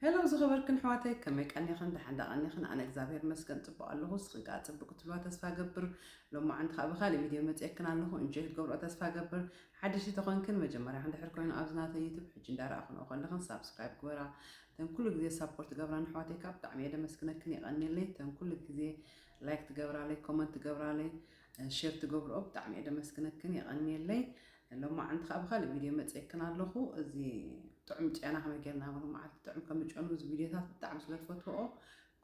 ሄሎ ዝኸበርክን ኣሕዋተይ፣ ከመይ ቀኒኽን? ደሓን ዳ ቀኒኽን? ኣነ እግዚኣብሔር ይመስገን ጽቡቕ ኣለኹ። ንስኽን ከኣ ጽቡቕ ክትብላ ተስፋ ገብር። ሎማዓንቲ ከኣ ብኻልእ ቪድዮ መጺኤክን ኣለኹ። እንጆይ ክትገብርኦ ተስፋ ገብር። ሓደሽቲ ተኾንክን መጀመርያ እንድሕር ኮይኑ ኣብዚ ናተይ ዩቱብ ሕጂ እንዳረኣኽንኦ ከለኽን ሳብስክራይብ ግበራ። እተን ኩሉ ግዜ ሳፖርት ትገብራን ኣሕዋተይ ከኣ ብጣዕሚ እየ ደመስግነክን፣ የቐንየለይ። እተን ኩሉ ግዜ ላይክ ትገብራለይ፣ ኮመንት ትገብራለይ፣ ሼር ትገብርኦ ብጣዕሚ እየ ደመስግነክን፣ የቐንየለይ። ሎማዓንቲ ከኣ ብኻልእ ቪድዮ መጺኤክን ኣለኹ። እዚ ጥዑም ጨና ከመይ ጌርና ሎማዓንቲ ጥዑም ከም ንጨኑ እዚ ቪድዮታት ብጣዕሚ ስለ ትፈትዎ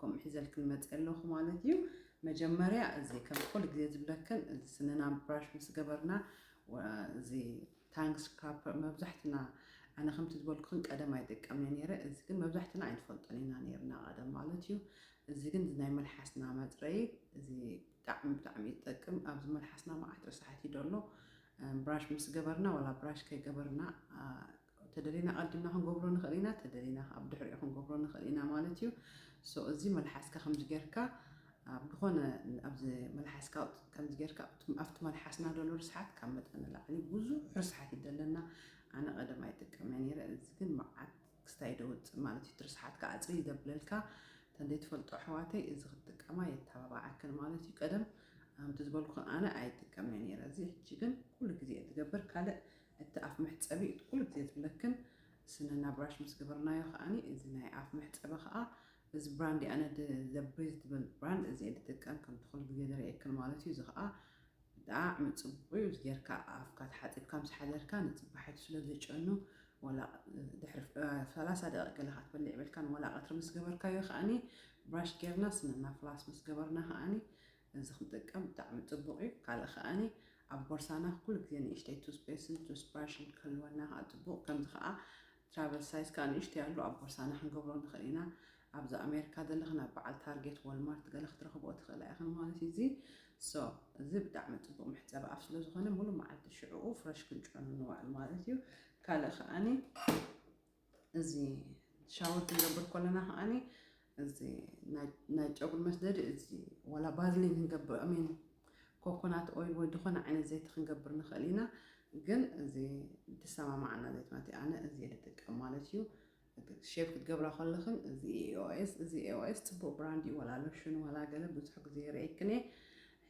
ከምኡ ሒዘልክን መጺአ ኣለኹ ማለት እዩ። መጀመርያ እዚ ከም ኩሉ ግዜ ዝብለክን እዚ ስንና ብራሽ ምስ ገበርና ወ-፣ እዚ ታንግ ስክራፐር መብዛሕትና ኣነ ከምቲ ዝበልኩኽን ቀደም ኣይጥቀምን እየ ነይረ። እዚ ግን መብዛሕትና ኣይንፈልጦን ኢና ነይርና ቀደም ማለት እዩ። እዚ ግን እዚ ናይ መልሓስና መጽረዪ እዚ ብጣዕሚ ብጣዕሚ ይጠቅም። ኣብዚ መልሓስና መዓት ርስሓት እዩ ደሎ። ብራሽ ምስ ገበርና ዋላ ብራሽ ከይገበርና አ፣ ተደሊና ቀዲምና ክንገብሮ ንኽእል ኢና፣ ተደሊና ኣብ ድሕሪኡ ክንገብሮ ንኽእል ኢና ማለት እዩ። ሶ እዚ መልሓስካ ከምዚ ጌርካ ኣብ ዝኾነ ኣብዚ መልሓስካ ከምዚ ጌርካ ኣብቲ፣ ኣብቲ መልሓስና ዘሎ ርስሓት ካብ መጠን ንላዕሊ ብዙሕ ርስሓት ይደለና። ኣነ ቀደም ኣይጥቀምን ነይረ፣ እዚ ግን መዓት ክስታይ ደውፅእ ማለት እዩ። እቲ ርስሓትካ ኣፅሪ ይደብለልካ። ተንደይ ትፈልጦ ኣሕዋተይ እዚ ክትጥቀማ የተባባዓክን ማለት እዩ። ቀደም ከምቲ ዝበልኩኽን ኣነ ኣይጥቀምን ነይረ፣ እዚ ሕጂ ግን ኩሉ ግዜ እየ ዝገብር። ካልእ እቲ ኣፍ መሕፀቢ እቲ ኩሉ ግዜ ዝብለክን ስንና ብራሽ ምስ ገበርናዮ ከዓኒ እዚ ናይ ኣፍ መሕፀቢ ከዓ እዚ ብራንድ ኣነ ድ-፣ ዘ ብሪዝ ትብል ብራንድ እዚ እየ ዝጥቀም ከምቲ ኩሉ ግዜ ዝርእየክን ማለት እዩ። እዚ ከዓ ብጣዕሚ ጽቡቕ እዩ። እዚ ጌርካ ኣፍካ ተሓጺብካ ምስ ሓደርካ ንጽባሒቱ ስለ ዘጨኑ፣ ወላ ድሕሪ፣ እ፣ ሰላሳ ደቂቕ ገለ ክትበልዕ ይብልካን፣ ወላ ቀትሪ ምስ ገበርካዮ ከኣኒ ብራሽ ጌርና ስንና ፍላስ ምስ ገበርና ከኣኒ እዚ ክንጥቀም ብጣዕሚ ጽቡቕ እዩ። ካልእ ከኣኒ ኣብ ቦርሳና ኩሉ ግዜ ንእሽተይ ቱስፔስትን ቱስብራሽን ክህልወና ከኣ ጽቡቕ። ከምዚ ከኣ ትራቨል ሳይዝ ከኣ ንእሽተይ ኣሎ፣ ኣብ ቦርሳና ክንገብሮ ንኽእል ኢና። ኣብዚ ኣሜሪካ ዘለኽን ኣብ በዓል ታርጌት፣ ዋልማርት ገለ ክትረኽብኦ ትኽእላ ኢኽን ማለት እዩ። እዚ ሶ፣ እዚ ብጣዕሚ ጽቡቕ መሕጸቢ ኣፍ ስለ ዝኾነ፣ ሙሉእ መዓልቲ ሽዕኡ ፍረሽ ክንጨኑ ንውዕል ማለት እዩ። ካልእ ከኣኒ፣ እዚ ሻወር ክንገብር ከለና ከኣኒ፣ እዚ ናይ፣ ናይ ጨጉሪ መስደዲ፣ እዚ ዋላ ባዝሊን ክንገብር፣ I mean፣ ኮኮናት ኦይል ወይ ዝኾነ ዓይነት ዘይቲ ክንገብር ንኽእል ኢና። ግን እዚ ዝሰማማዓና ዘይት ማለት እዩ። ኣነ እዚ እየ ዝጥቀም ማለት እዩ። ሼፕ ክትገብራ ከለኽን እዚ ኤ ኦ ኤስ፣ እዚ ኤ ኦ ኤስ ጽቡቕ ብራንድ እዩ። ዋላ ሎሽን ዋላ ገለ ብዙሕ ግዜ ይርእየክን እየ።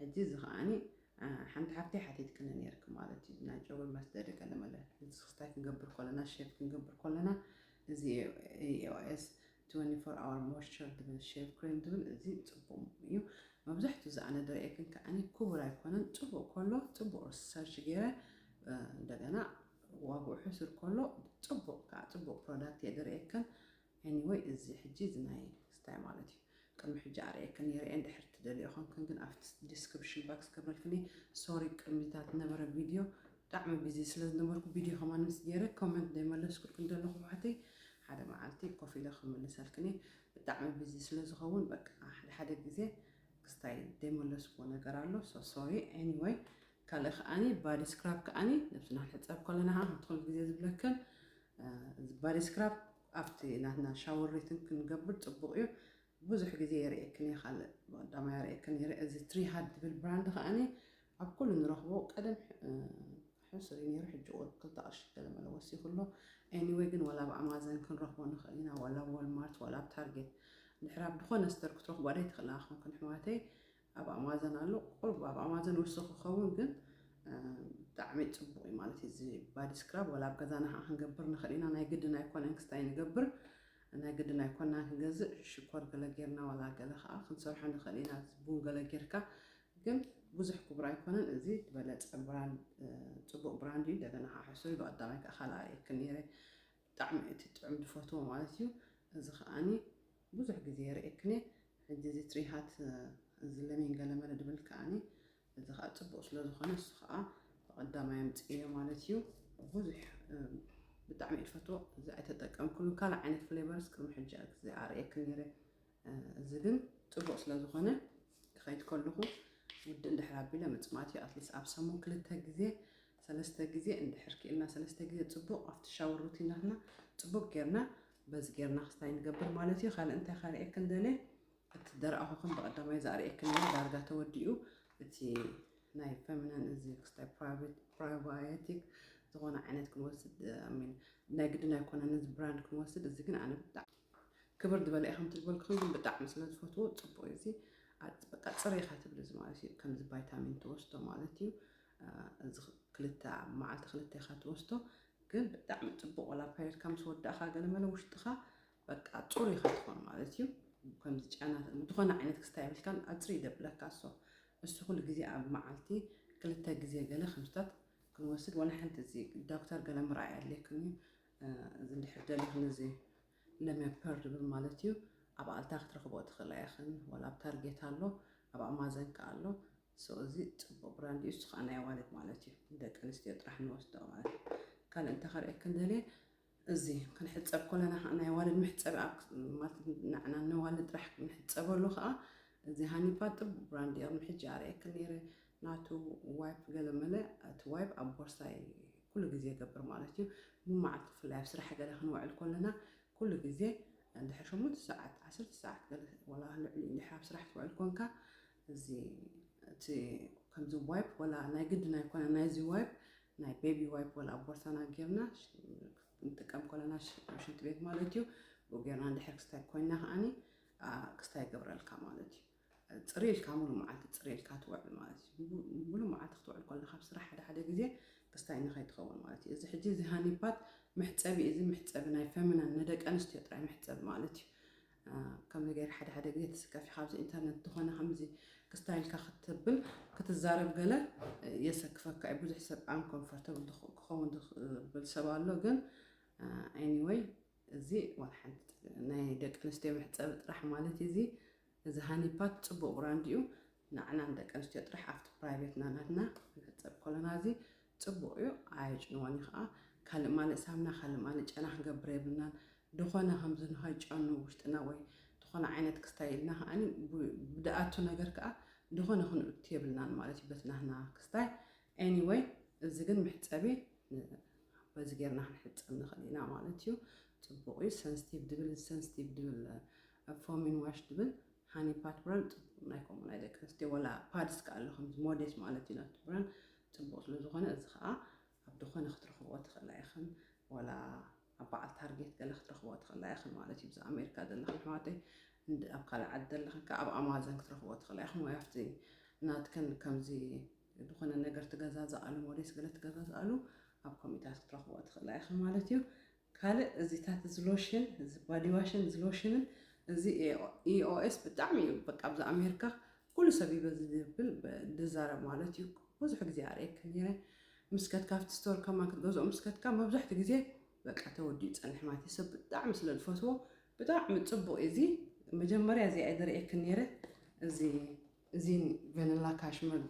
ሕጂ እዚ ከኣኒ፣ አ፣ ሓንቲ ሓፍተይ ሓቲትክኒ ነይርክ ማለት እዩ። ናይ ጨጉሪ መስደዲ ገለ መለ እዚ ክስታይ ክንገብር ከለና፣ ሼፕ ክንገብር ከለና፣ እዚ ኤ ኦ ኤስ ትዌንቲ ፎር ኣወር ሞይስቸር ዝብል ሼቭ ክሬም ዝብል እዚ ጽቡቕ እዩ። መብዛሕትኡ እዚ ኣነ ዝርእየክን ከዓኒ ክቡር ኣይኮነን። ጽቡቕ ከሎ ጽቡቕ ሪሰርች ገይረ፣ እ፣ እንደገና ዋግኡ ሕሱር ከሎ ጽቡቕ፣ ከዓ ጽቡቕ ፕሮዳክት እየ ዝርእየክን። ኤኒወይ፣ እዚ ሕጂ እዚ ናይ ክስታይ ማለት እዩ። ቅድሚ ሕጂ ኣርእየክን ነይረ እየ፣ እንድሕር ትደልዮ ኾንክን ግን ኣብቲ ዲስክሪፕሽን ባክስ ክገብረልክን እየ። ሶሪ፣ ቅድሚታት ዝነበረ ቪድዮ ብጣዕሚ ቢዚ ስለ ዝነበርኩ ቪድዮ ከማን ምስ ገይረ ኮመንት ዘይመለስኩልክን ዘለኹ ኣሕዋተይ፣ ሓደ መዓልቲ ኮፍ ኢለ ክምልሰልክን እየ። ብጣዕሚ ቢዚ ስለ ዝኸውን በቃ ሓደ ሓደ ግዜ ክስታይ ዘይመለስኩዎ ነገር ኣሎ። ሶ ሶሪ። ኤኒወይ፣ ካልእ ከኣኒ ባዲ ስክራብ ከኣኒ ነብስና ክንሕጸብ ከለና ከዓ ከምቲ ኩሉ ግዜ ዝብለክን፣ እ፣ እዚ ባዲ ስክራብ ኣብቲ ናትና ሻወር ሩቲን ክንገብር ጽቡቕ እዩ። ብዙሕ ግዜ የርእየክን እየ፣ ካልእ ብቐዳማይ የርእየክን ነይረ። እዚ ትሪ ሃት ዝብል ብራንድ ከኣኒ ኣብ ኩሉ ንረኽቦ። ቀደም፣ እ፣ ሕሱር እዩ ነይሩ፣ ሕጂ ቁሩብ ክልተ ቅርሺ ገለ መለ ወሲኹ ኣሎ። ኤኒወይ ግን ዋላ ኣብ ኣማዘን ክንረኽቦ ንኽእል ኢና፣ ዋላ ኣብ ዋልማርት፣ ዋላ ኣብ ታርጌት። እንድሕር ኣብ ዝኾነ ስተር ክትረኽቦ ኣይትኽእላ ኾንክን ኣሕዋተይ፣ ኣብ ኣማዘን ኣሎ። ቁሩብ ኣብ ኣማዘን ውሱኽ ክኸውን ግን፣ እ፣ ብጣዕሚ ጽቡቕ እዩ ማለት እዩ። እዚ ባዲ ስክራብ ዋላ ኣብ ገዛና ከዓ ክንገብር ንኽእል ኢና። ናይ ግድን ኣይኮነን ክስታይ ንገብር፣ ናይ ግድን ኣይኮና ክንገዝእ፣ ሽኮር ገለ ጌርና ዋላ ገለ ከዓ ክንሰርሖ ንኽእል ኢና። እዚ ቡን ገለ ጌርካ ግን ብዙሕ ክቡር ኣይኮነን። እዚ ዝበለጸ ብራንድ፣ እ፣ ጽቡቕ ብራንድ እዩ። እንደገና ከዓ ሕሱር እዩ። ብቐዳማይ ከዓ ካልእ ኣርእየክን ነይረ። ብጣዕሚ እቲ ጥዑም ዝፈትዎ ማለት እዩ። እዚ ከኣኒ ብዙሕ ግዜ የርእየክን እየ። ሕጂ እዚ ትሪ ሃት፣ እ፣ እዚ ለሚን ገለመለ ዝብል ከኣኒ እዚ ከዓ ጽቡቕ ስለ ዝኾነ እሱ ከዓ ብቐዳማይ ኣምጽእዮ ማለት እዩ። ብዙሕ፣ እ፣ ብጣዕሚ እየ ዝፈትዎ። እዚ ኣይተጠቀምኩሉን። ካልእ ዓይነት ፍሌቨርስ ቅድሚ ሕጂ ግዜ ኣርእየክን ነይረ። እ፣ እዚ ግን ጽቡቕ ስለ ዝኾነ ክኸይድ ከለኹ ውድእ እንድሕር ኣቢለ ምጽማት እዩ። ኣትሊስት ኣብ ሰሙን ክልተ ግዜ፣ ሰለስተ ግዜ እንድሕር ክኢልና፣ ሰለስተ ግዜ ጽቡቕ ኣብቲ ሻወር ሩቲናትና ጽቡቕ ጌርና፣ በዚ ጌርና ክስታይ ንገብር ማለት እዩ። ካልእ እንታይ ከርእየክን ደልየ፣ እቲ ዘርኣኹኽን ብቐዳማይ ዘርእየክን ነይሩ ዳርጋ ተወዲኡ፣ እቲ ናይ ፌሚኒን እዚ ክስታይ ፕራይቬት-፣ ፕሮባዮቲክ ዝኾነ ዓይነት ክንወስድ፣ እ፣ I mean፣ ናይ ግድን ኣይኮነን እዚ ብራንድ ክንወስድ። እዚ ግን ኣነ ብጣዕሚ ክብር ዝበለ ኢኹም ትልበልኩም ግን ብጣዕሚ ስለ ዝፈትዎ ጽቡቅ እዩ። እዚ በቃ ጽሬኻ ትብል እዚ ማለት እዩ። ከምዚ ቫይታሚን ትወስዶ ማለት እዩ። እዚ ክልተ መዓልቲ ክልተ ኢኻ ትወስዶ ግን ብጣዕሚ ጽቡቅ ወላ ፓይልካ ምስ ወዳእኻ ገለመለ ውሽጥኻ በቃ ጽሩ ኢኻ ትኾን ማለት እዩ። ከምዚ ጨና ዝኾነ ዓይነት ክስታይ የብልካን ኣጽሪ ይደብለካ እሶ እሱ ኩሉ ግዜ ኣብ መዓልቲ ክልተ ግዜ ገለ ከምስታት ክንወስድ ወላ ሓንቲ እዚ ዶክተር ገለ ምርኣይ ኣድልየክን እዩ። እዚ እንድሕር ደሊኽን እዚ ለሜፐር ድብል ማለት እዩ። ኣብ ኣልታ ክትረኽቦ ትኽእላ ኢኽን ወላ ኣብ ታርጌት ኣሎ ኣብ ኣማዘን ከ ኣሎ። ሶ እዚ ጽቡቅ ብራንድ እዩ። እሱ ከዓ ናይ ኣዋልድ ማለት እዩ። ደቂ ኣንስትዮ ጥራሕ ንወስዶ ማለት እዩ። ካልእ እንተ ከርእየክን ደልየ እዚ ክንሕጸብ ኮለና ከዓ ናይ ኣዋልድ መሕጸቢ ኣብ ማለት ንዓና ነዋልድ ጥራሕ ክንሕጸበሉ ከዓ እዚ ሃኒፓ ጽቡቅ ብራንድ እዩ። ቅድሚ ሕጂ ኣርእየክን ነይረ ናቱ ዋይፕ ገለ መለ እቲ ዋይፕ ኣብ ቦርሳይ ኩሉ ግዜ ይገብር ማለት እዩ። ብመዓልቲ ብፍላይ ኣብ ስራሕ ገለ ክንውዕል ኮለና ኩሉ ግዜ እንድሕር ሸሞንተ ሰዓት ዓሰርተ ሰዓት ገለ ወላ ልዕሊ እንድሕር ኣብ ስራሕ ትውዕል ኮንካ እዚ እቲ ከምዚ ዋይፕ ወላ ናይ ግድን ኣይኮነ ናይዚ ዋይፕ ናይ ቤቢ ዋይፕ ወላ ኣብ ቦርሳና ጌርና ንጥቀም ኮለና ሽንቲ ቤት ማለት እዩ። ብኡ ጌርና እንድሕር ክስታይ ኮይና ከዓኒ ክስታይ ይገብረልካ ማለት እዩ። ጽሪ ኢልካ ሙሉ መዓልቲ ጽሪ ኢልካ ትውዕል ማለት እዩ። ሙሉ መዓልቲ ክትውዕል ኮለካ ኣብ ስራሕ ሓደ ሓደ ግዜ ክስታይ ንኸይትኸውን ማለት እዩ። እዚ ሕጂ እዚ ሃኒፓት መሕጸቢ እዚ መሕጸቢ ናይ ፈሚናን ንደቂ ኣንስትዮ ጥራይ መሕጸቢ ማለት እዩ። ከምዚ ገይር ሓደ ሓደ ግዜ ተሰከፊ ካብዚ ኢንተርነት ዝኾነ ከምዚ ክስታይ ኢልካ ክትብል ክትዛረብ ገለ የሰክፈካ እዩ። ብዙሕ ሰብ ኣንኮምፎርተብል ክኸውን ዝብል ሰብ ኣሎ ግን ኤኒወይ እዚ ዋላ ሓንቲ ናይ ደቂ ኣንስትዮ መሕጸቢ ጥራሕ ማለት እዩ። እዚ እዚ ሃኒፓት ጽቡቅ ብራንድ እዩ። ንዓና ንደቂ ኣንስትዮ ጥራሕ ኣብቲ ፕራይቬትና ናትና ንሕጸብ ኮለና እዚ ጽቡቅ እዩ። ኣየጭንወን እዩ ከዓ ካልእ ማልእ ሳምና ካልእ ማልእ ጨና ክንገብር የብልናን። ድኾነ ከምዚ ንኸይጨኑ ውሽጥና ወይ ዝኾነ ዓይነት ክስታይ ኢልና ከዓኒ ብድኣቱ ነገር ከዓ ድኾነ ክንእቱ የብልናን ማለት እዩ በቲ ናህና ክስታይ። ኤኒወይ እዚ ግን መሕጸቢ በዚ ጌርና ክንሕጸብ ንኽእል ኢና ማለት እዩ። ጽቡቕ እዩ። ሰንስቲቭ ድብል ሰንስቲቭ ድብል ፎሚን ዋሽ ድብል ሃኒ ፓት ብራንድ ጽቡቕ ናይ ከምኡ ናይ ደቂ ኣንስትዮ ወላ ፓድስ ከኣ ኣሎ ከምዚ ሞዴስ ማለት እዩ ናቱ ብራንድ ጽቡቕ ስለ ዝኾነ እዚ ከኣ ኣብ ዝኾነ ክትረኽብዎ ትኽእላ ኢኽን ወላ ኣብ በዓል ታርጌት ገለ ክትረኽብዎ ትኽእላ ኢኽን ማለት እዩ። ብዛ ኣሜሪካ ዘለኽን ኣሕዋተይ ኣብ ካልእ ዓዲ ዘለኽን ከኣ ኣብ ኣማዘን ክትረኽብዎ ትኽእላ ኢኽን ወይ ኣብቲ ናትክን ከምዚ ዝኾነ ነገር ትገዛዝኣሉ ሞዴስ ገለ ትገዛዝኣሉ ኣብ ኮሚታት ክትረኽብዎ ትኽእላ ኢኽን ማለት እዩ። ካልእ እዚታት እዚ ሎሽን እዚ ባዲ ዋሽን እዚ ሎሽንን እዚ ኢኦኤስ ብጣዕሚ እዩ በቃ ኣብዚ ኣሜሪካ ኩሉ ሰብ ይበዚ ዝብል ዝዛረብ ማለት እዩ። ብዙሕ ግዜ ኣርእየክን ነይረ ምስ ከድካ ኣብቲ ስቶር ከማን ክትገዝኦ ምስ ከድካ መብዛሕትኡ ግዜ በቃ ተወዲኡ ይጸንሕ ማለት እዩ። ሰብ ብጣዕሚ ስለ ዝፈትዎ ብጣዕሚ ጽቡቕ እዩ። እዚ መጀመርያ እዚ ኣይ ዘርእየክን ነይረ እዚ እዚ ቨኒላ ካሽመር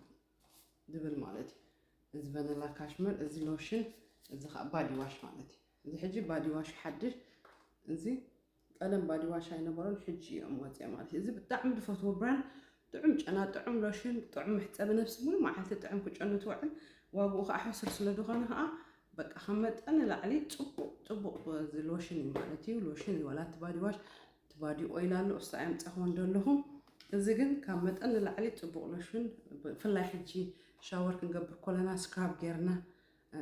ዝብል ማለት እዩ። እዚ ቨኒላ ካሽመር እዚ ሎሽን እዚ ከዓ ባዲ ዋሽ ማለት እዩ። እዚ ሕጂ ባዲ ዋሽ ሓድሽ እዚ ቀደም ባዲ ዋሽ ኣይነበሮን ሕጂ እዮም ወፅኦም ማለት እዩ። እዚ ብጣዕሚ ዝፈትዎ ብራንድ ጥዑም ጨና ጥዑም ሎሽን ጥዑም መሕፀቢ ነብሲ ሙሉ መዓልቲ ጥዑም ክጨኑ ትውዕል ዋግኡ ከዓ ሕሱር ስለ ዝኾነ ከዓ በቃ ካብ መጠን ንላዕሊ ፅቡቅ ፅቡቅ እዚ ሎሽን እዩ ማለት እዩ። ሎሽን እዩ ዋላ እቲ ባዲ ዋሽ እቲ ባዲ ኦይል ኣሎ እሱ ኣየምፀኽዎን ዘለኹ። እዚ ግን ካብ መጠን ንላዕሊ ፅቡቅ ሎሽን ብፍላይ ሕጂ ሻወር ክንገብር ኮለና ስክራብ ጌርና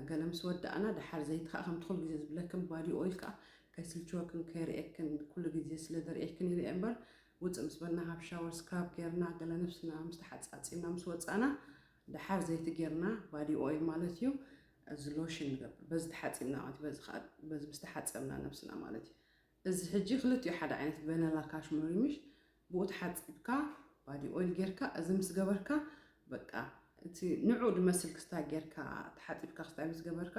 ገለ ምስ ወዳእና ደሓር ዘይቲ ከዓ ከምቲ ኩሉ ግዜ ዝብለክን ባዲ ኦይል ከዓ ከይስልችወክን ከይርእየክን ኩሉ ግዜ ስለ ዘርእየክን ይርአ እምበር ውፅእ ምስ በልና ካብ ሻወር ስክራብ ጌርና ገለ ነብስና ምስ ተሓፃፂብና ምስ ወፃእና ደሓር ዘይቲ ጌርና ባዲ ኦይል ማለት እዩ እዚ ሎሽን ንገብር በዚ ተሓፂብና ማለት እዩ። በዚ ከዓ በዚ ምስ ተሓፀብና ነብስና ማለት እዩ። እዚ ሕጂ ክልቲኡ ሓደ ዓይነት ቨነላ ካሽመሪ ምሽ ብኡ ተሓፂብካ ባዲ ኦይል ጌርካ እዚ ምስ ገበርካ በቃ እቲ ንዑ ዝመስል ክስታይ ጌርካ ተሓፂብካ ክስታይ ምስ ገበርካ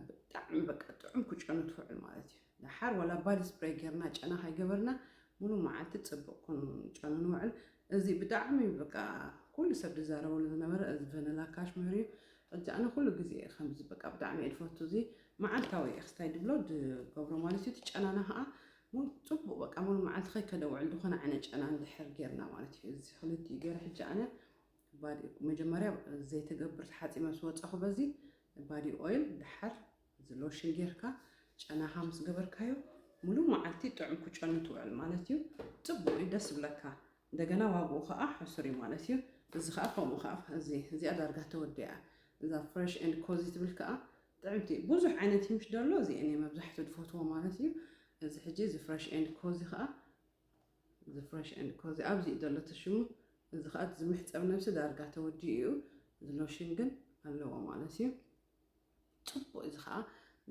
ብጣዕሚ በቃ ጥዑም ክጨኑ ትውዕል ማለት እዩ። ደሓር ዋላ ባዲ ስፕሬይ ጌርና ጨና ከይገበርና ሙሉ መዓልቲ ፅቡቅ ኩን ጨኑ ንውዕል። እዚ ብጣዕሚ በቃ ኩሉ ሰብ ዝዛረበሉ ዝነበረ እዚ ቨነላ ካሽመሪ እዩ። ሕጂ ኣነ ኩሉ ግዜ ከምዚ በቃ ብጣዕሚ እየ ዝፈቱ እዚ መዓልታዊ እየ ክስታይ ድብሎ ድገብሮ ማለት እዩ። እቲ ጨናና ከዓ ጽቡቕ በቃ ሙሉ መዓልቲ ከይከደ ውዕል ዝኾነ ዓይነት ጨና እንድሕር ጌርና ማለት እዩ። እዚ ክልቲኡ ገይረ ሕጂ ኣነ ባዲ መጀመርያ ዘይተገብር ተሓጺመ ምስ ወጻኹ በዚ ባዲ ኦይል ድሓር እዚ ሎሽን ጌርካ ጨናኻ ምስ ገበርካዮ ሙሉ መዓልቲ ጥዑም ክጨኑ ትውዕል ማለት እዩ። ጽቡቕ እዩ፣ ደስ ይብለካ። እንደገና ዋግኡ ከዓ ሕሱር እዩ ማለት እዩ። እዚ ከዓ ከምኡ ከዓ እዚ እዚኣ ዳርጋ ተወዲኣ እዛ ፍረሽ ኤንድ ኮዚ ትብል ከዓ ጥዕምቲ ብዙሕ ዓይነት ይምሽ ደሎ እዚአን እየ መብዛሕትኡ ዝፈትዎ ማለት እዩ። እዚ ሕጂ እዚ ፍረሽ ኤንድ ኮዚ ከዓ እዚ ፍረሽ ኤንድ ኮዚ ኣብዚ እዩ ዘሎ እቲ ሽሙ። እዚ ከዓ እቲ ዝምሕፀብ ነብሲ ዳርጋ ተወዲኡ እዩ። እዚ ሎሽን ግን ኣለዎ ማለት እዩ። ፅቡቅ እዚ ከዓ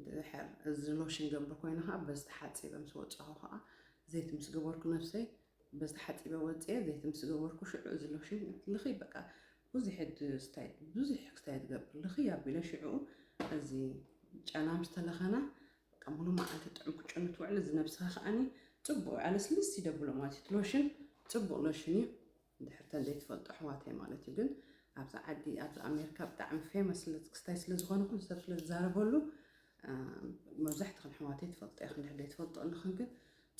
ድሕር እዚ ሎሽን ገብር ኮይነ ከዓ በዚ ተሓፂበ ምስ ወፃኹ ከዓ ዘይቲ ምስ ገበርኩ ነብሰይ በዚ ተሓፂበ ወፅየ ዘይቲ ምስ ገበርኩ ሽዑ እዚ ሎሽን ልኺ በቃ ብዙሕ ድ- ስታይ ብዙሕ ክስታይ ትገብር ልኺ ኣቢለ ሽዑ እዚ ጨና ምስ ተለኸና በቃ ሙሉ መዓልቲ ጥዑም ክጭኑ ትውዕል። እዚ ነብስኻ ከዓኒ ፅቡቅ ኣለስልስ ይደብሎ ማለት እዩ። እቲ ሎሽን ፅቡቅ ሎሽን እዩ። እንድሕር ተን ዘይትፈልጡ ኣሕዋተይ ማለት እዩ። ግን ኣብዚ ዓዲ ኣብዚ ኣሜሪካ ብጣዕሚ ፌመስ ክስታይ ስለ ዝኾነ ኩሉ ሰብ ስለ ዝዛረበሉ መብዛሕትኽን ኣሕዋተይ ትፈልጡ ኢኽን። እንድሕር ዘይትፈልጡ ኣለኽን ግን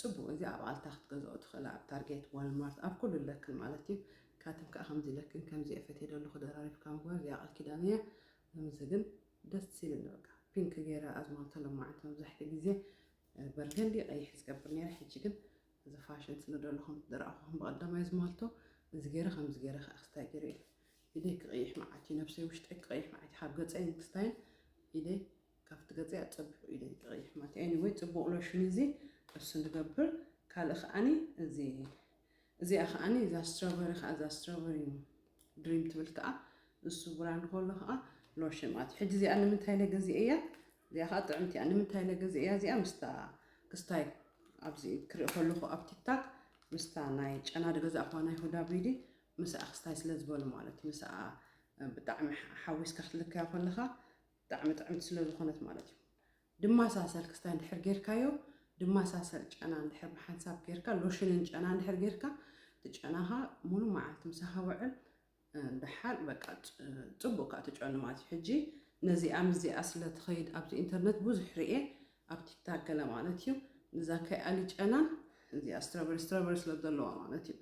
ፅቡቅ እዚ ኣብ ኣልታ ክትገዝኦ ትኽእላ ኣብ ታርጌት ዋልማርት ኣብ ኩሉ ኣለክን ማለት እዩ። ካትም ከዓ ከምዚ ለክን ከምዚ እየ ፈትየ ደለኹ ደራሪብካ ምግባር እዚኣ ቃል ኪዳን እያ። ከምዚ ግን ደስ ይብል በቃ ፒንክ ገይረ ኣዝማልቶ ለማዓንቲ መብዛሕትኡ ግዜ በርገንዲ ቀይሕ ዝገብር ነይረ ሕጂ ግን እዚ ፋሽን ስለ ደለኹም ዝረኣኹኹም ብቐዳማይ ዝማልቶ እዚ ገይረ ከምዚ ገይረ ከዓ ክስታይ ገይረ ኢለ ኢደይ ክቐይሕ መዓት እዩ ነብሰይ ውሽጠይ ክቐይሕ መዓት እዩ ካብ ገፀይ ክስታይን ኢደይ ካብቲ ገፀይ ኣፀቢቑ ኢደይ ክቐይሕ ማለት እዩ anyway ፅቡቕ ሎሽን እዚ እሱ ንገብር ካልእ ከዓኒ እዚ እዚኣ ከዓኒ እዛ ስትሮበሪ ከዓ እዛ ስትሮበሪ ድሪም ትብል ከዓ እሱ ብራንድ ከሎ ከዓ ሎሽን ማለት እዩ ሕጂ እዚኣ ንምንታይ ኢለ ገዚአ እያ እዚኣ ከዓ ጥዕምቲ እያ ንምንታይ ኢለ ገዚአ እያ እዚኣ ምስታ ክስታይ ኣብዚ ክርኢ ከለኹ ኣብ ቲክታክ ምስታ ናይ ጨና ዝገዛእኳ ናይ ሁዳ ቢዲ ምስኣ ክስታይ ስለ ዝበሉ ማለት እዩ ምስኣ ብጣዕሚ ሓዊስካ ክትልከያ ከለካ ብጣዕሚ ጥዕምቲ ስለ ዝኾነት ማለት እዩ ድማሳሰል ክስታይ እንድሕር ጌርካዮ ድማሳሰል ጨና እንድሕር ብሓንሳብ ጌርካ ሎሽንን ጨና እንድሕር ጌርካ እቲ ጨናኻ ሙሉ መዓልቲ ምሳኻ ውዕል ደሓር በቃ ፅቡቅ ከዓ ትጨኑ ማለት እዩ ሕጂ ነዚኣ ምስዚኣ ስለ ትኸይድ ኣብዚ ኢንተርነት ብዙሕ ርኤ ኣብ ቲክታክ ገለ ማለት እዩ እዛ ከይኣሊ ጨናን እዚኣ ስትራበሪ ስትራበሪ ስለ ዘለዋ ማለት እዩ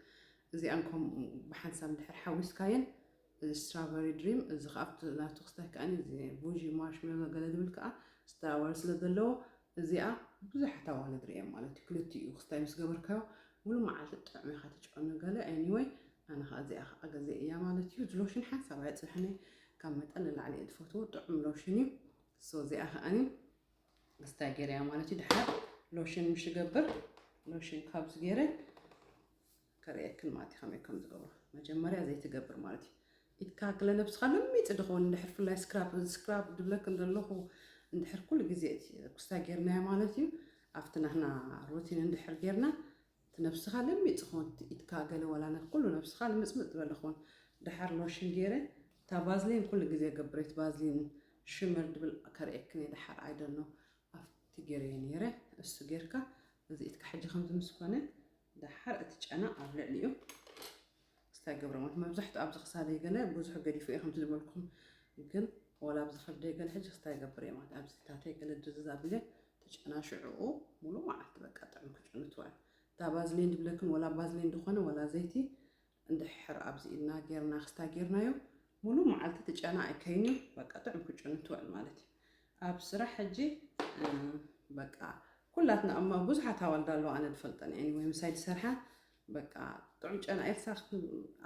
እዚኣን ከም ብሓንሳብ እንድሕር ሓዊስካየን እዚ ስትራበሪ ድሪም እዚ ከዓ ኣብቲ ናቱ ክስታይ ከዓ እዚ ቡጂ ማርሽሜሎ ገለ ዝብል ከዓ ስትራበሪ ስለ ዘለዎ እዚኣ ብዙሓት ኣዋልድ ርኤ ማለት እዩ ክልቲኡ ክስታይ ምስ ገበርካዮ ሙሉ መዓልቲ ጥዑም ኢኻ ትጨኑ ገለ anyway ኣነ ከዓ እዚኣ ከዓ ገዜ እያ ማለት እዩ እዚ ሎሽን ሓንሳብ ኣይፅንሐኒ ካብ መጠን ንላዕሊ እየ ዝፈትዎ ጥዑም ሎሽን እዩ so እዚኣ ከዓኒ ክስታይ ገይረያ ማለት እዩ ድሓር ሎሽን ምሽ ገብር ሎሽን ካብዚ ገይረ ከርእየክን ማለት እዩ ከመይ ከም ዝገብሮ መጀመርያ ዘይትገብር ማለት እዩ ኢድካ ክለ ነብስኻ ልሚፅ ድኸውን እንድሕር ፍላይ ስክራብ እዚ ስክራብ ድብለክን ዘለኹ እንድሕር ኩሉ ግዜ ክስታይ ጌርናዮ ማለት እዩ ኣብቲ ናህና ሩቲን እንድሕር ጌርና እቲ ነብስኻ ልሚፅ ኾን ኢድካ ገለ ዋላ ኩሉ ነብስኻ ልምፅምፅ ዝበለ ኾን ድሓር ሎሽን ገይረ እታ ባዝሊን ኩሉ ግዜ ገብሬት ባዝሊን ሽመር ድብል ከርእየክን እየ ድሓር ኣይደኖ ኣብቲ ገይረየ ነይረ እሱ ጌርካ እዚ ኢትካ ሕጂ ከምዚ ምስ ኮነ ደሓር እቲ ጨና ኣብ ልዕሊኡ ክስታይ ገብረ ማለት መብዛሕትኡ ኣብዚ ክሳደይ ገለ ብዙሕ ገዲፉ እየ ከምቲ ዝበልኩም ግን ወላ ኣብዚ ከብደይ ገለ ሕጂ ክስታይ ገብር እየ ማለት ኣብዚ ታተይ ገለ ድዝዝ ኣቢለ እቲ ጨና ሽዕኡ ሙሉ መዓልቲ በቃ ጥዕም ክጭኑ ትውዕል እታ ባዝሊን ድብለክን ወላ ባዝሊን ድኾነ ወላ ዘይቲ እንድሕር ኣብዚ ኢድና ጌርና ክስታ ጌርናዮ ሙሉ መዓልቲ እቲ ጨና ኣይከይን እዩ በቃ ጥዑም ክጭኑ ትውዕል ማለት እዩ ኣብ ስራሕ ሕጂ በቃ ኩላትና እማ ብዙሓት ኣዋልዳ ኣለዋ ኣነ ዝፈልጠን እየን ወይ ምሳይ ዝሰርሓ በቃ ጥዑም ጨና ኤልሳ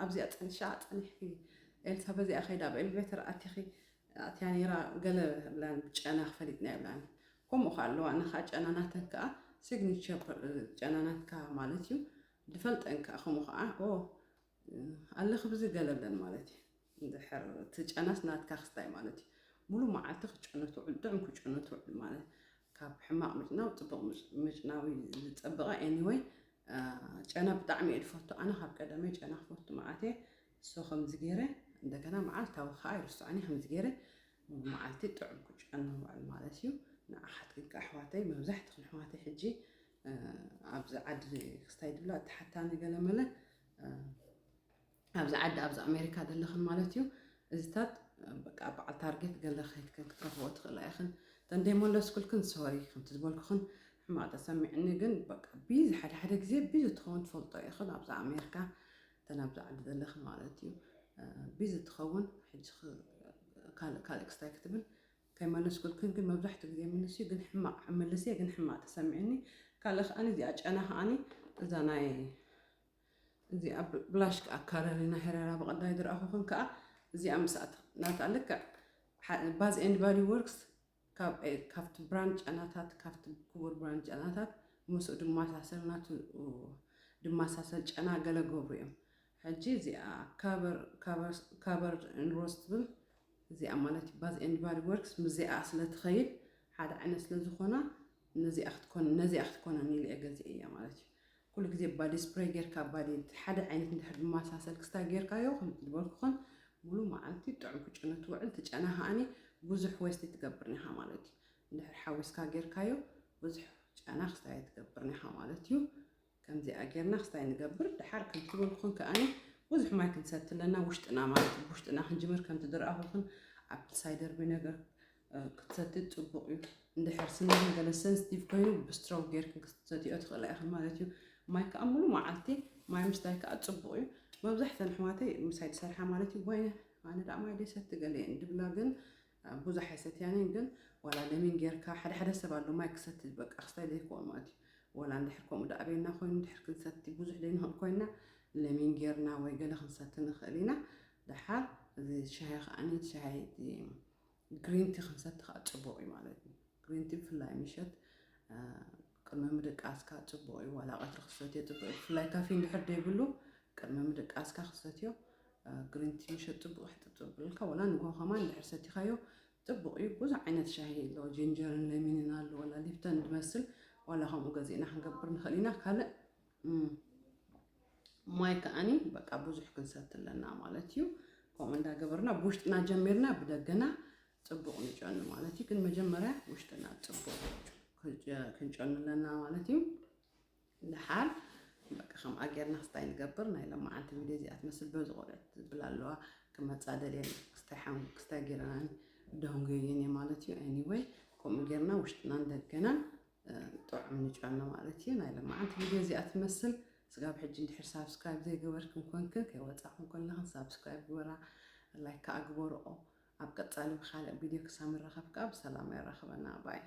ኣብዚኣ ፀንሻ ፀኒሕኪ ኤልሳ በዚኣ ከይዳ ኣብ ኤሌቬተር ኣቲኺ ኣትያ ነይራ ገለ ብላን ጨና ክፈሊጥና የብላን ከምኡ ከዓ ኣለዋ ንካ ጨናናተን ከዓ ሲግኒቸር ጨናናትካ ማለት እዩ ድፈልጠን ከዓ ከምኡ ከዓ ኣለኺ ብዚ ገለለን ማለት እዩ እንድሕር እቲ ጨናስ ናትካ ክስታይ ማለት እዩ ሙሉ መዓልቲ ክጨኑ ትውዕል ጥዑም ክጨኑ ትውዕል ማለት ካብ ሕማቕ ምጭናው ፅቡቕ ምጭናዊ ዝፀበቐ anyway ጨና ብጣዕሚ እየ ዝፈቱ ኣነ ካብ ቀደመ ጨና ክፈቱ መዓት እየ so ከምዚ ገይረ እንደገና መዓልታዊ ከዓ ይርስዖኒ ከምዚ ገይረ መዓልቲ ጥዑም ክጨኑ ውዕል ማለት እዩ ንዓኻትክን ከዓ ኣሕዋተይ መብዛሕትኽን ኣሕዋተይ ሕጂ ኣብዚ ዓዲ ክስታይ ድብላ እቲ ሓታኒ ገለ መለ ኣብዚ ዓዲ ኣብዚ ኣሜሪካ ዘለኽን ማለት እዩ እዚታት በቃ በዓል ታርጌት ገለ ከይትክን ክትረኽቦ ትኽእላ ኢኽን ተንደይ መለስኩልክን ሶሪ ከምቲ ዝበልኩኽን ሕማቕ ተሰሚዕኒ ግን በቃ ቢዚ ሓደ ሓደ ግዜ ቢዚ ትኸውን ትፈልጦ ኢኽን ኣብዚ ኣሜሪካ እተን ኣብዚ ዓዲ ዘለኽን ማለት እዩ ቢዚ ትኸውን ሕጂ ካልእ ካልእ ክስታይ ክትብል ከይመለስኩልክን ግን መብዛሕትኡ ግዜ መልስ እዩ ግን ሕማቕ መልስ እየ ግን ሕማቕ ተሰሚዕኒ ካልእ ከዓኒ እዚኣ ጨና ከዓኒ እዛ ናይ እዚኣ ብላሽ ከዓ ካረሊና ሄረራ ብቐዳይ ዝረኣኹኽን ከዓ እዚኣ ምስኣት ናታ ልክዕ ባዝ ኤንድ ባዲ ወርክስ ካብቲ ብራንድ ጨናታት ካብቲ ክቡር ብራንድ ጨናታት ምስኡ ድማሳሰል ናቱ ድማሳሰል ጨና ገለ ገብሩ እዮም። ሕጂ እዚኣ cover cover cover and rose ትብል እዚኣ ማለት ባዝ and body works ምስዚኣ ስለ ትኸይድ ሓደ ዓይነት ስለ ዝኾና ነዚኣ ክትኮን ነዚኣ ክትኮነኒ ኢለ እየ ገዚአ እያ ማለት እዩ። ኩሉ ግዜ body spray ጌርካ body ሓደ ዓይነት እንድሕር ድማሳሰል ክስታይ ጌርካዮ ከምቲ ዝበልኩ ኾን ሙሉ መዓልቲ ጥዑም ክጨኑ ትውዕል። ትጨና ከኣኒ ብዙሕ waste ትገብር ኒኻ ማለት እዩ። እንድሕር ሓዊስካ ጌርካዮ ብዙሕ ጨና ክስታይ ትገብር ኒኻ ማለት እዩ። ከምዚኣ ጌርና ክስታይ ንገብር። ድሓር ከምቲ ዝበልኩኹን ከኣኒ ብዙሕ ማይ ክንሰቲ ኣለና ውሽጥና ማለት እዩ። ውሽጥና ክንጅምር ከምቲ ዝረኣኹኹን ኣብቲ ሳይደር ቪነገር ክትሰቲ ጽቡቕ እዩ። እንድሕር ስንና ገለ sensitive ኮይኑ ብስትሮው ጌርክን ክትሰትዮ ትኽእላ ኢኽን ማለት እዩ። ማይ ከዓ ሙሉ መዓልቲ ማይ ምስታይ ከዓ ጽቡቕ እዩ። መብዛሕተን ኣሕዋተይ ምሳይ ዝሰርሓ ማለት እዩ። ወይነ ኣነ ደኣ ማይ ደይሰቲ ገለ እየን ድብላ ግን ብዙሕ ኣይሰትያን እየን። ግን ዋላ ለሚን ጌርካ ሓደ ሓደ ሰብ ኣሎ ማይ ክሰቲ በቃ ክስታይ ዘይክእል ማለት እዩ። ዋላ እንድሕር ከምኡ ደኣ ቤና ኮይኑ እንድሕር ክንሰቲ ብዙሕ ዘይንኽእል ኮይና ለሚን ጌርና ወይ ገለ ክንሰቲ ንኽእል ኢና። ደሓር እዚ ሻሂ ከዓኒ ሻሂ ግሪን ቲ ክንሰቲ ከዓ ፅቡቅ እዩ ማለት እዩ። ግሪን ቲ ብፍላይ ምሸት ቅድሚ ምድቃስካ ፅቡቅ እዩ። ዋላ ቀትሪ ክሰትዮ ፅቡቅ እዩ። ብፍላይ ካፊን ድሕር ዘይብሉ ቅድሚ ምድቃስካ ክሰትዮ ግሪን ቲ ምሸት ፅቡቅ ሕጥጥብልካ። ዋላ ንጎ ከማን ድሕር ሰቲካዮ ፅቡቅ እዩ። ብዙሕ ዓይነት ሻሂ ኣሎ። ጅንጀርን ለሚንን ኣሎ። ዋላ ሊፕተን ዝመስል ዋላ ከምኡ ገዚእና ክንገብር ንኽእል ኢና። ካልእ ማይ ከዓኒ በቃ ብዙሕ ክንሰቲ ኣለና ማለት እዩ። ከምኡ እንዳገበርና ብውሽጥና ጀሚርና ብደገና ፅቡቕ ንጨኑ ማለት እዩ። ግን መጀመርያ ውሽጥና ፅቡቕ ክንጨኑ ኣለና ማለት እዩ። ድሓር በቃ ከምኣ ጌርና ክስታይ ንገብር። ናይ ለማዓንቲ ቪድዮ እዚኣ ትመስል በዚ ቆልዑት ዝብል ኣለዋ ክመፃ ደልየን ክስታይ ሓም ክስታይ ጌረናኒ ደንጎየን ማለት እዩ። Anyway ከምኡ ጌርና ውሽጥናን ደገናን ጥዑም ንጨኑ ማለት እዩ። ናይ ለማዓንቲ ቪድዮ እዚኣ ትመስል። ስጋብ ሕጂ እንድሕር ሳብስክራይብ ዘይገበርክን ኮንክን ከይወፃኹም ከለኽን ሳብስክራይብ ግበራ፣ ላይክ ከዓ ግበርኦ። ኣብ ቀፃሊ ብካልእ ቪድዮ ክሳብ ንራኸብ ከዓ ብሰላም የራኽበና። ባይ።